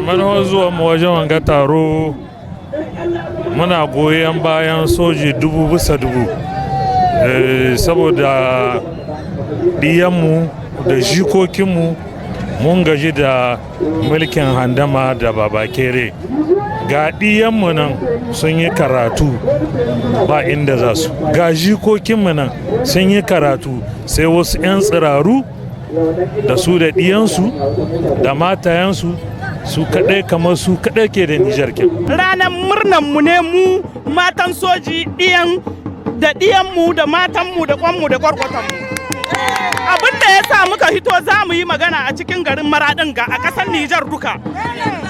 Manufar zuwa mu wajen wanga taro, muna goyon bayan soji 1000 bisa 1000, saboda ɗiyanmu da jikokinmu. Mun gaji da mulkin handama da babakere. Ga ɗiyanmu nan sun yi karatu, ba inda za su. Ga jikokinmu nan sun yi karatu, sai wasu 'yan tsiraru da su da ɗiyansu da matayensu, su kaɗai, kamar su kaɗai ke da Nijar kin. Ranar murnan mu ne, mu matan soji, ɗiyan da ɗiyanmu da matanmu da kwanmu da kwarkwatanmu. Abin da ya sa muka hito za mu yi magana a cikin garin Maraɗin ga a ƙasar Nijar duka.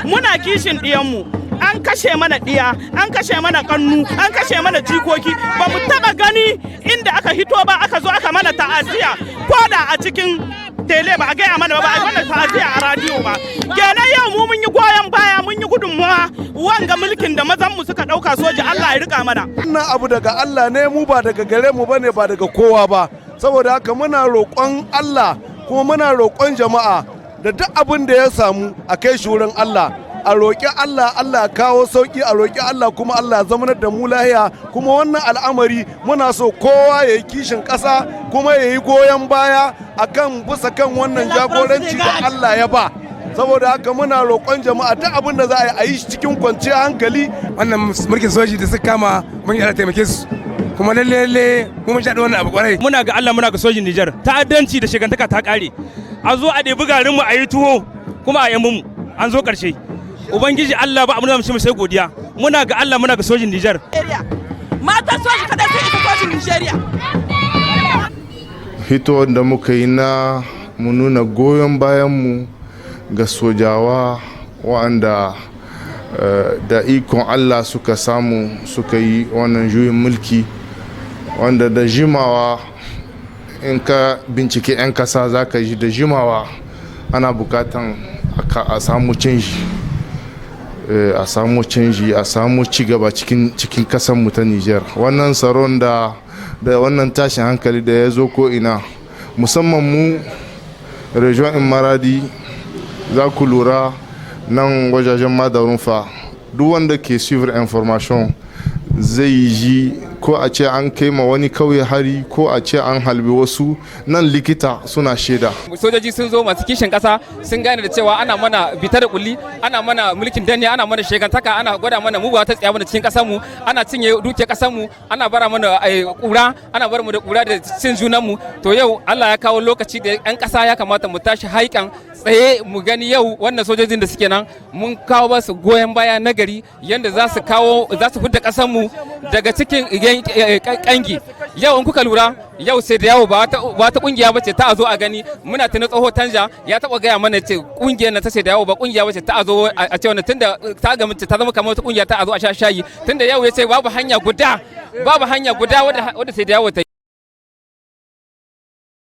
Muna kishin ɗiyanmu. An kashe mana ɗiya, an kashe mana ƙannu, an kashe mana jikoki. Ba mu taɓa gani inda aka hito ba, aka zo aka mana ta'aziyya, ko da a cikin télé ba a gaya mana ba, a mana ta'aziyya a radiyo ba. Kenan yau mu mun yi goyon baya, mun yi gudunmuwa wanga mulkin da mazan mu suka ɗauka soja. Allah ya rika mana. Wannan abu daga Allah ne, mu ba daga gare mu bane, ba daga kowa ba. Saboda haka muna roƙon Allah, kuma muna roƙon jama'a da duk abin da ya samu a kai shi wurin Allah, a roƙi Allah, Allah kawo sauƙi, a roƙi Allah kuma Allah zamanar da mu lahiya. Kuma wannan al'amari muna so kowa ya yi kishin ƙasa, kuma ya yi goyon baya akan bisa kan wannan jagoranci da Allah ya ba. Saboda haka muna roƙon jama'a, duk abin da za a yi, a yi shi cikin kwanciyar hankali. Wannan mulkin soji da suka kama, mun yi taimake su, kuma lalle lalle mu mun shaɗi wannan abu kwarai. Muna ga Allah, muna ga sojin Nijar. Ta'addanci da shigantaka ta ƙare. A zo a ɗebi garin mu a yi tuwo kuma a yammu mu an zo ƙarshe. Ubangiji Allah, ba abin da mu sai godiya. Muna ga Allah, muna ga sojin Nijar. Matan soji kada sun isa sojin Nijeriya. Hitowar da muka yi na mu nuna goyon bayanmu ga sojawa waɗanda da ikon Allah suka samu suka yi wannan juyin mulki, wanda da jimawa, in ka bincike 'yan kasa za ka ji da jimawa ana bukatan a samu canji, a samu canji, a samu cigaba cikin kasanmu ta Nijar. Wannan tsaron da wannan tashin hankali da ya zo ko ina, musamman mu région in Maradi, za ku lura nan wajajen Madarunfa, duk wanda ke suivre information zai ji ko a ce an kai ma wani kauye hari, ko a ce an halbi wasu nan, likita suna shaida. Sojoji sun zo masu kishin kasa, sun gane da cewa ana mana bita da kulli, ana mana mulkin danniya, ana mana shegantaka, ana gwada mana mu ba ta tsaya mana cikin kasar mu, ana cinye dukiyar kasar mu, ana bara mana kura, ana bar mu da kura da cin junan mu. To yau Allah ya kawo lokaci da yan kasa ya kamata mu tashi haikan tsaye mu gani yau wannan sojojin da suke nan, mun kawo ba su goyon baya nagari yanda za su kawo, za su fidda kasar mu daga cikin kangi. Yau in kuka lura, yau sai da yawo ba ta kungiya bace ta a zo a gani. Muna tuna tsoho Tanja ya taba gaya mana ce kungiyar na ta sai da yawo ba kungiya bace ta a zo a ce wannan, tunda ta ga ta zama kamar wata kungiya ta a zo a sha shayi. Tunda yau ya ce babu hanya guda, babu hanya guda wadda sai da yawo ta